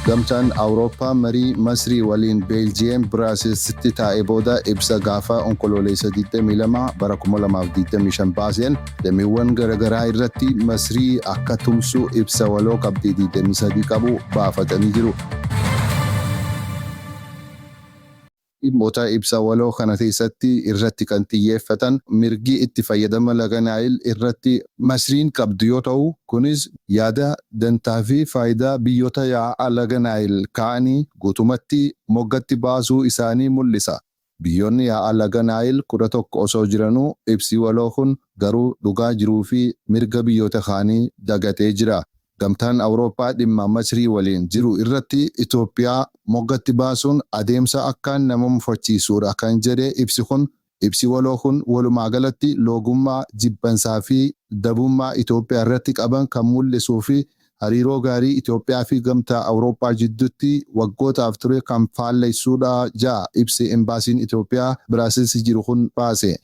Gamtaan Awurooppaa marii Masrii waliin Beeljiyeem Biraasilsitti taa'e booda ibsa gaafa Onkololeessa 22 bara 2025 baaseen dameewwan garagaraa irratti Masrii akka tumsu ibsa waloo qabxii 23 qabu baafatanii jiru. Dhimmoota ibsa waloo kana keessatti irratti kan xiyyeeffatan mirgi itti fayyadama laga Naayil irratti Masriin qabdu yoo ta'u, kunis yaada dantaa fi faayidaa biyyoota yaa'a laga Naayil kaanii guutumatti moggatti baasuu isaanii mul'isa. Biyyoonni yaa'a laga Naayil 11 osoo jiranuu ibsi waloo kun garuu dhugaa jiruu fi mirga biyyoota kaanii dagatee jira. Gamtaan Awurooppaa dhimma Masrii waliin jiru irratti Itoophiyaa moggatti baasuun adeemsa akkaan nama mufachiisuudha kan jedhe ibsi kun, ibsi waloo kun walumaagalatti loogummaa, jibbansaa fi dabummaa Itoophiyaa irratti qaban kan mul'isuu fi hariiroo gaarii Itoophiyaa fi Gamtaa Awurooppaa jidduutti waggootaaf ture kan faallessuudha ja'a ibsi Embaasiin Itoophiyaa Biraasilsi jiru kun baase.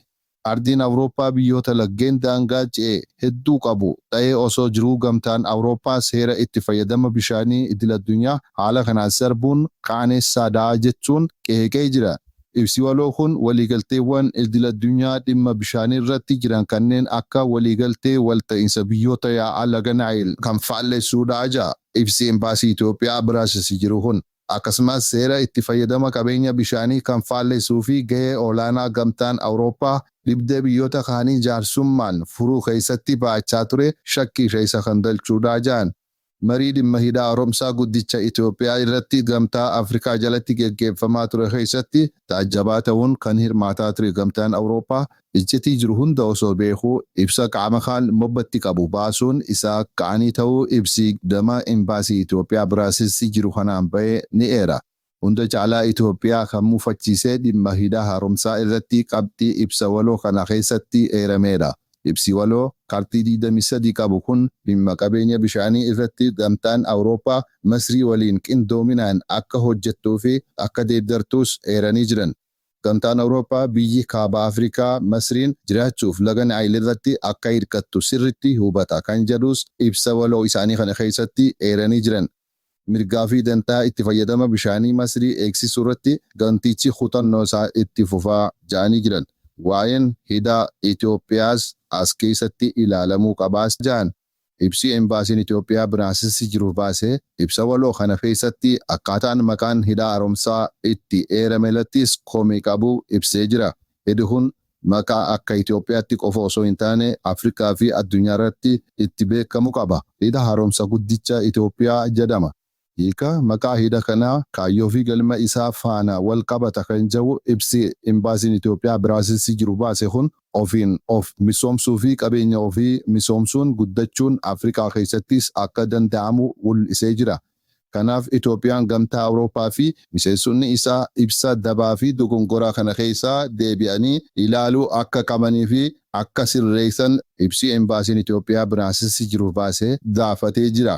Ardiin Awurooppaa biyyoota laggeen daangaa ce'e hedduu qabu ta'ee osoo jiruu Gamtaan Awurooppaa seera itti fayyadama bishaanii idil-addunyaa haala kanaan sarbuun qaaneessaadha jechuun qeeqee jira. Ibsi waloo kun waliigalteewwan idil-addunyaa dhimma bishaaniirratti jiran kanneen akka Waliigaltee Walta'iinsa Biyyoota Yaa'a Laga Naayil kan faallessuudha ja'a ibsi Embaasii Itoophiyaa Biraasisi jiru kun. Akkasumas seera itti fayyadama qabeenya bishaanii kan faallessuu fi gahee olaanaa Gamtaan Awurooppaa dhibdee biyyoota kaanii jaarsummaan furuu keessatti ba'achaa ture shakkii keessa kan galchuudha ja'an. Marii dhimma Hidha Haaromsaa Guddicha Itoophiyaa irratti Gamtaa Afrikaa jalatti geggeeffamaa ture keessatti taajjabaa ta'uun kan hirmaataa ture Gamtaan Awurooppaa iccitii jiru hunda osoo beekuu ibsa qaama kaan mobbatti qabu baasuun isaa qaanii ta'uu ibsi gama Imbaasii Itoophiyaa Biraasilsi jiru kanaan ba'e ni eera. Hunda caalaa Itoophiyaa kan mufachiise dhimma Hidha Haaromsaa irratti qabxii ibsa waloo kana keessatti eerameedha. Ibsi waloo qarxii 23 qabu kun dhimma qabeenya bishaanii irratti Gamtaan Awurooppaa Masrii waliin qindoominaan akka hojjettuufi akka deeggartuus eeranii jiran. Gamtaan Awurooppaa biyyi Kaaba Afrikaa Masriin jiraachuuf laga Naayil irratti akka hirkattu sirriitti hubata kan jedhus ibsa waloo isaanii kana keessatti eeranii jiran. Mirgaa fi dantaa itti fayyadama bishaanii Masrii eegsisuurratti gamtichi kutannoo isaa itti fufa ja'anii jiran. Waa'een hidha Itoophiyaas as keessatti ilaalamuu qabaas ja'an. Ibsi Embaasiin Itoophiyaa Biraasilsi jiru baase ibsa waloo kana keessatti akkaataan maqaan Hidha Haaromsaa itti eeramelattis komii qabu ibsee jira. Hidhi kun maqaa akka Itoophiyaatti qofa osoo hin taane Afrikaa fi addunyaarratti itti beekamu qaba. Hidha Haaromsa Guddicha Itoophiyaa jedhama. Hiika maqaa hidha kanaa kaayyoo fi galma isaa faana wal qabata kan jedhu ibsi Imbaasiin Itoophiyaa Biraasilsi jiru baase kun ofiin of misoomsuu fi qabeenya ofii misoomsuun guddachuun Afrikaa keessattis akka danda'amu mul'isee jira. Kanaaf Itoophiyaan Gamtaa Awurooppaa fi miseensonni isaa ibsa dabaa fi dogongoraa kana keessaa deebi'anii ilaaluu akka qabanii fi akka sirreessan ibsi Imbaasiin Itoophiyaa Biraasilsi jiru baase gaafatee jira.